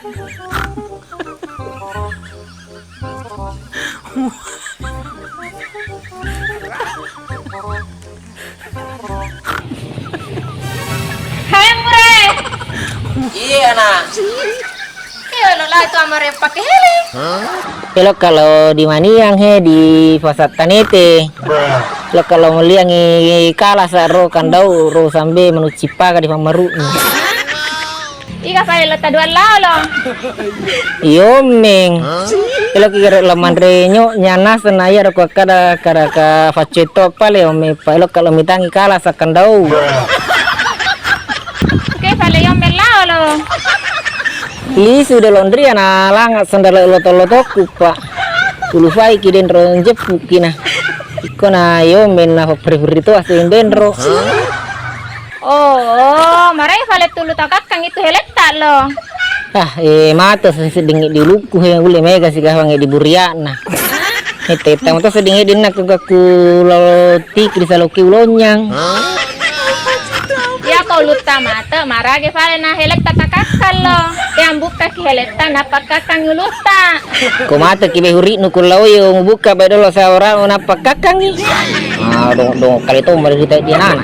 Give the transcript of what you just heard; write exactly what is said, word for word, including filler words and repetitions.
Hai, Amure. Iya, Nak. Iya, lo lah itu Amure pakai helm. Elokka lo di Maniang he, di Pasar Tanete. Elokka lo meliangi kalasa ro kandau ro sambe manucipaka di pammaru'ni. Iga pale lo taduan lao lo. Iyo meng. Eloki gare lo manre nyo nyana senaya ro kada kada ka facetto pale omepa elokka lo mitangi kalasa kandau. Oke, pale yo mellao lo. Lisu de laundry ana langa sendala loto-lotokku, Pak. Ulufai ki denro jeppu kina. Ikkona yo menna fri-fri to aseng denro. Oh, marai pale tulu takakkang itu heletta lo. Ah, eh, mata sedding di ulukku he, ulle mega sigawangnge di buriakna. Etta-etta mato sedding dinna ku gakku lo tiki di saloki ulonyang. Iya ko ulutta mate, marage pale na heletta takakkallo. Yang bukkaki heletta napakkakkang ulutta. Ko mate ki be huri'nu kullaoyo mubukka be dolo saora napakkakkangi. Ah, dong dong kali to mari kita jenana.